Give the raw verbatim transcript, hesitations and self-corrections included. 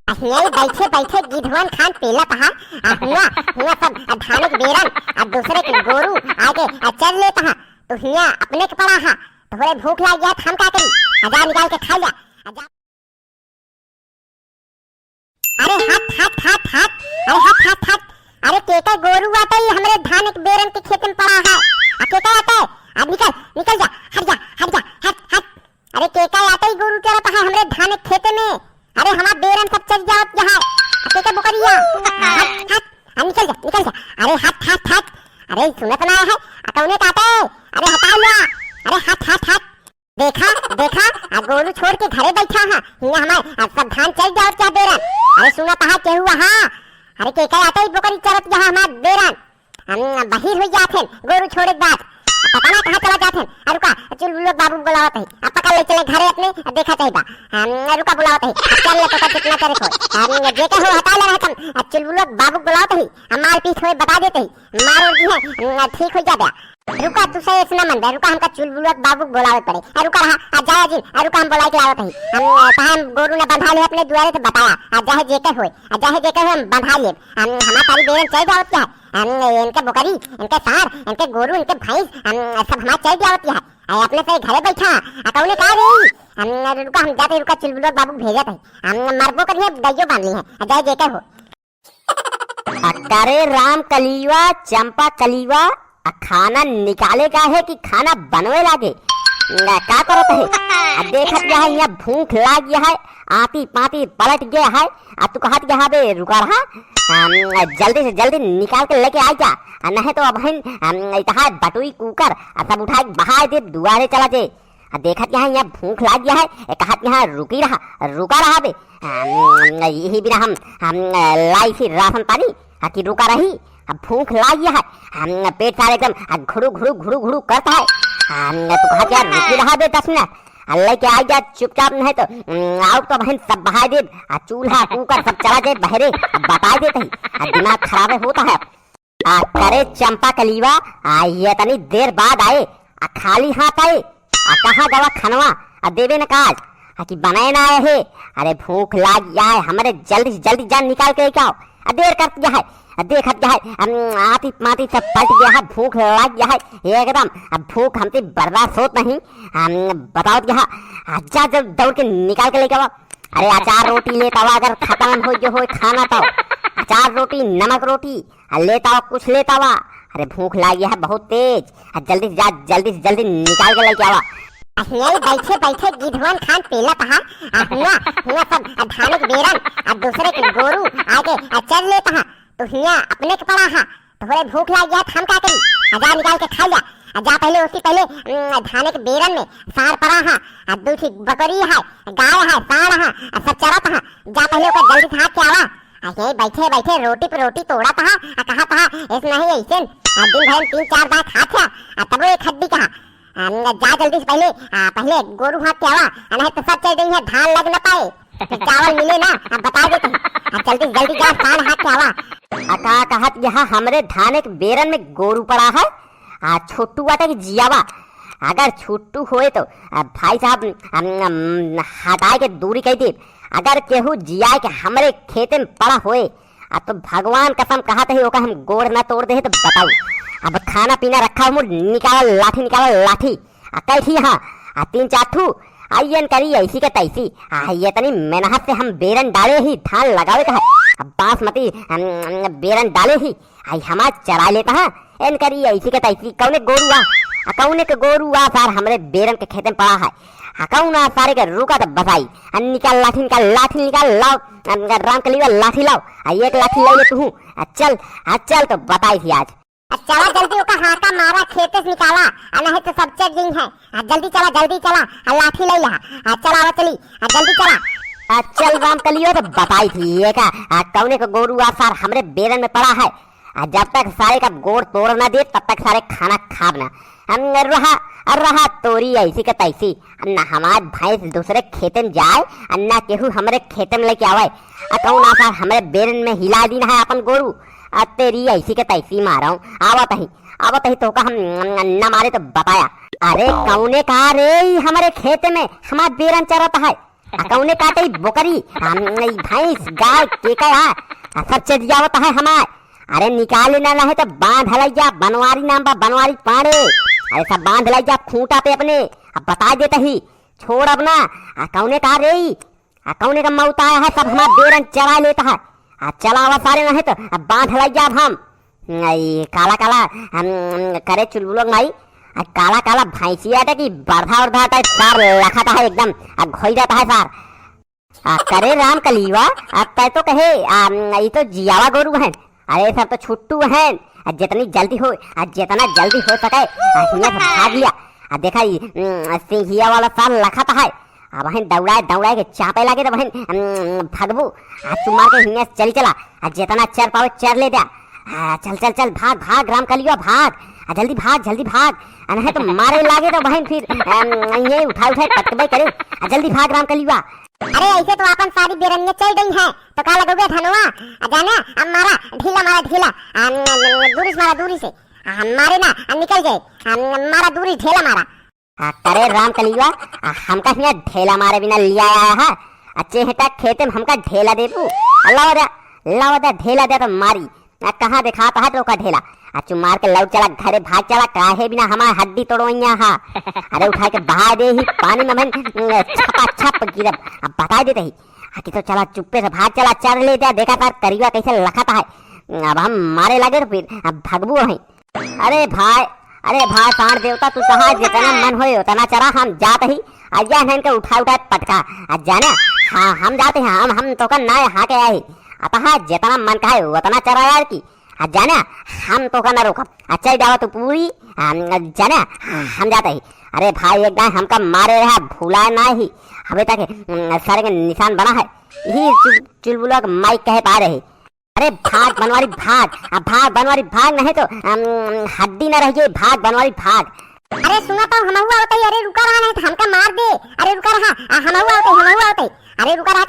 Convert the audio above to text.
आ हियाँ बैठे बैठे गिधवन खान पेलत हा, आ हुआँ, हुआँ सब धान के बेरन, आ दूसरे के गोरू आके, आ चर लेत हा, तो हियाँ अपने के पड़ा हा, तोहरे भूख लाग गया, हम का करी? आ जा निकाल के खा लिया, आ जा। अरे हट, हट, हट, हट, अरे हट, हट, हट, अरे केकर गोरू आटे हमरे धान के बेरन के खेत में पड़ा है, आ केकर आटे? आ निकल, निकल जा, हट जा, हट जा, हट, हट। अरे केकर आटे गोरू चरत है हमरे धान के खेत में? अरे हमार बेरन सब चर जावत यहाँ, आ केकर बोकरिया? हट, हट, आ निकल जा, निकल जा। अरे हट, हट, हट, अरे सुनत ना है, आ कौने काटे? अरे हटा ला, अरे हट, हट, हट। देखा, देखा, आ गोरू छोड़ के घरे बैठा हा। हियाँ हमार, आ, सब धान चर जावत क्या बेरन? अरे सुनत हा केहू हा? अरे केकर आटे बोकरी चरत यहाँ हमार बेरन? हम बहिर हो जात हैं, गोरू छोड़े के बाद। पता ना कहाँ चला जात हैं। अरे रुका, चुलबुल बाबू बुलावत है। अब पकड़ ले चले घरे अपने, अब देखा चाहिए बा। हम रुका बुलावत है। अब चल ले तो कितना करे को। हम जे के हो हटा ले रहत हम। अब चुलबुल बाबू बुलावत है। हम मार पीट होए बता देते हैं। मार और दी है, ठीक हो जाबे। रुका, तू सही ऐसे ना मन बे, रुका, हमका चुलबुलवा के बाबू बोलावे पड़े। आ रुका रहा, आ जाए जी, आ रुका, हम बोलाई के लावत हई। हम, आ, कहा हम गोरू ना बंधा ले अपने दुआरे से बताया, आ जाए जेके होए, आ जाए जेके होए, हम बंधा ले। हम, हमार सारी बेरन चल जावत क्या है? हम, इनके बोकरी, इनके सार, इनके गोरू, इनके भैंस, हम, सब हमार चल जावत क्या है? आ, अपने से घरे बैठा, आ, कौने कहा रे? हम, रुका, हम जाते, रुका, चुलबुलवा के बाबू भेजत है। हम, मरबो करिए, गइयो बांध ली है, आ जाए जेके हो। अ, करे राम कलिवा, चंपा कलिवा, अ, खाना निकाले का है कि खाना बनवे लागे? अ, का करत है? अ, देखत गया है, यहाँ भूख लाग गया है, आती पाती पलट गया है, अ, तू कहत गया है, बे, रुका रहा, अम, जल्दी से जल्दी निकाल के लेके आ जा, अ, नहीं तो अब हम, अम, इतहा बटुई कुकर, अ, सब उठा के बहाय दे, दुआरे चला जे। आ देखत यहाँ, यहाँ भूख लाग गया है, ए, कहत यहाँ रुकी रहा, रुका रहा बे। हम, यही बिना हम, हम, लाई थी राशन पानी, आ कि रुका रही, अब भूख लाग गया है, हम पेट सारे एकदम, आ, घुड़ू, घुड़ू, घुड़ू, घुड़ू करता है। हम, तू कहत यहाँ रुकी रहा बे दस मिनट, आ लेके आ गया चुपचाप, नहीं तो, हम्म, आओ तो बहन सब बहाय दे, आ चूल्हा, कुकर सब चला जाए बहरे, अब बताए देते ही, आ दिमाग खराब होता है। आ, करे चंपा कलीवा, आ, ये तनी देर बाद आए, आ, खाली हाथ आए, आ, कहाँ गवा खनवा, आ, देवे न काज, आ, कि बनाए ना आए हे, अरे भूख लाग गया है, हमरे जल्दी से जल्दी जान निकाल के लेके आओ, आ, देर कर गया है, आ, देखत गया है, हम, आती माती सब पलट गया है, भूख लाग गया है, एकदम, अब भूख हमसे बर्दाश्त होत नहीं, हम बतावत गया है, आ, जा जल्द दौड़ के निकाल के लेके आओ, अरे अचार रोटी लेता हुआ अगर खत्म हो जो हो खाना तो, अचार रोटी, नमक रोटी, आ, लेता हुआ, कुछ लेता हुआ। अरे भूख लागी है बहुत तेज। आ, जल्दी से जा, जल्दी से जल्दी निकाल के लेके आवा। आ, हियाई बैठे बैठे गिधवन खान पेलत हा। आ, हुआ, हुआ सब, आ, धान के बेरन, आ, दूसरे के गोरू आके, आ, चर लेत हा। तो हिया अपने के पड़ा हा। तोहरे भूख लाग गया, हम का करी? आ, जा निकाल के खा लिया। आ, जा पहले, उससे पहले, उम, धान के बेरन में सार पड़ा हा। आ, दू ठी बकरी है, गाय है, साँड़ है, आ, सब चरत हा। जा पहले ओकर जल्दी से हाथ के आवा। आ, यही बैठे बैठे रोटी पे रोटी तोड़त हा, आ, कहत हा, "ऐसे नहीं, ऐसे।" आ, दिन भर में तीन चार बार खात है, आ, तबो एक हड्डी कहा। आ, जा जल्दी से पहले, आ, पहले गोरू हाथ के आवा, आ, नहीं तो सब चल देंगे, धान लग न पाए, फिर चावल मिले ना, आ, बता देते हैं। आ, जल्दी से जल्दी जा, साँड़ हाथ के आवा। आ, का कहत यहाँ हमरे धान के बेरन में गोरू पड़ा है, आ, छोटू बाटे कि जियावा, अगर छोटू होए तो, आ, भाई साहब, हम, हम हटाए के दूरी कह दे, अगर केहू जियाए के हमरे खेते में पड़ा होए, आ तो भगवान कसम कहत है, ओका हम गोड़ ना तोड़ दे तो बताऊ। अब खाना पीना रखा हो, निकाला लाठी, निकाला लाठी। आ कैठी हाँ, आ तीन चार ठू, आ ये न करी ऐसी के तैसी। आ ये तनी मेहनत से हम बेरन डाले ही, धान लगावे का है। अब बासमती, हम, हम बेरन डाले ही, आई हमार चरा लेता है। एन करी ऐसी के तैसी, कौने गोरू आ, आ कौने के गोरू आ सार हमरे बेरन के खेते में पड़ा है। आ कौन आ सारे के रुका तो बताई। आ निकाल लाठी, निकाल लाठी, निकाल लाओ। आ राम कलीवा लाठी लाओ। आ एक लाठी ले ले तू। आ चल, आ चल तो बताई थी आज। आ चला जल्दी ओका हाका मारा खेते से निकाला। आ नहीं तो सब चेक गई है। आ जल्दी चला, जल्दी चला। आ लाठी ले ला। आ चला आवा चली। आ जल्दी चला। आ चल राम कलियो तो बताई थी ये का। आ कौने के गोरू आ सार हमरे बेरन में पड़ा है। आ जब तक सारे का गोड़ तोड़ ना दे, तब तक सारे खाना खाब ना। हम रहा, रहा तोरी ऐसी के तैसी। ना हमार भैंस दूसरे खेते में जाए, आ ना केहू हमरे खेते में लेके आवे। आ कौन आसार हमरे बेरन में हिला दीन है अपन गोरू। आ तेरी ऐसी के तैसी मारो। आवत ही, आवत ही तोका हम न मारे तो बताया। अरे कौने का रे, ई हमरे खेते में हमार बेरन चरत है। आ कौने काटे ई बोकरी, हम, ई भैंस, गाय, के का है? आ सब चरियावत है हमार। अरे निकाले ना, नहीं तो बांध लइ जा, बनवारी नाम बा, बनवारी पांड़े। अरे सब बांध लइ जा खूंटा पे अपने, अब बताइ देत ही, छोड़ अब ना। आ कौने का रे ई? आ कौने का मौत आया है, सब हमार बेरन चरा लेत है। आ चला आवा सारे, नहीं तो अब बांध लइ जाब हम। ई काला काला, हम, हम करे चुलबुलोक माई, आ काला काला भैंसिया टा की बरधा उरधा टा सार लखत है एकदम, आ घोई जाता है सार। आ करे राम कलिवा, आ तै तो कहे, आ, ई तो जियावा गोरू हैं, अरे सब तो छुट्टू हैं। आ जितनी जल्दी हो, आ जितना जल्दी हो सके, आ हियां से भाग लिया। आ देखा ई, उम, सिंहिया वाला सार लखत है, आ वहीं दौड़ाए दौड़ाए के चापे लागे तो वहीं, उम, भगबू। आ चुमार के हियां से चली चला, आ जितना चर पावे चर ले द्या। आ चल चल चल, भाग भाग राम कलिवा भाग, आ जल्दी भाग, जल्दी भाग। आ नहीं तो मारे लागे तो वहीं फिर, उम, ये उठा उठा पटकबे करे। आ जल्दी भाग राम कलिवा। अरे ऐसे तो आपन सारी बेरनिया चल गई है, तो का लगोगे धनवा? आ जाने, अब मारा ढीला, मारा ढीला, आ, न, न, न, दूरी से मारा, दूरी से। आ, हम मारे ना, आ, निकल जाए, आ, न, मारा दूरी ढेला मारा। आ, करे राम कलिवा, आ, हमका हियां ढेला मारे बिना लिया आया है। अच्छे हेटा खेते में हमका ढेला देबू। आ, लावा दे, लावा दे ढेला दे तो मारी। आ, कहाँ देखात है तोका ढेला? आ, चुमार के लौट चला घरे, भाग चला, काहे बिना हमार हड्डी तोड़वैया हा। अरे उठा के बहा दे ही पानी में बहन, छपा छप गिरब। अब बताइ देत ही। आ, कि तो चला चुप्पे से भाग चला, चर ले जा, देखा तार करिया कैसे लखत है। अब हम मारे लागे तो फिर अब भगबू वहीं। अरे भाई, अरे भाई, सांड देवता, तू कहा जितना मन होए उतना चरा, हम जात ही। आ जा इनके उठा उठा पटका। आ जाने, हाँ, हम जाते हैं, हम, हम तोका ना हाके आए। अतः जितना मन कहे उतना चरा यार की। आ जाने, हम तोका ना रोकब। आ चल जावा तू पूरी, आ, जाने, हम जाते ही। अरे भाई, एक दाई हमका मारे रहा, भूला ना ही। अबे तक, उम, सर के निशान बना है। यही चुल-, चुलबुला के माई कहे पा रहे। अरे भाग बनवारी भाग, आ भाग बनवारी भाग, नहीं तो, अम, हड्डी ना रह गई, भाग बनवारी भाग। अरे सुना तो, हमहू आवत ही, अरे रुका रहा, नहीं तो हमका मार दे। अरे रुका रहा, आ, हमहू आवत ही, हमहू आवत ही। अरे रुका रहा,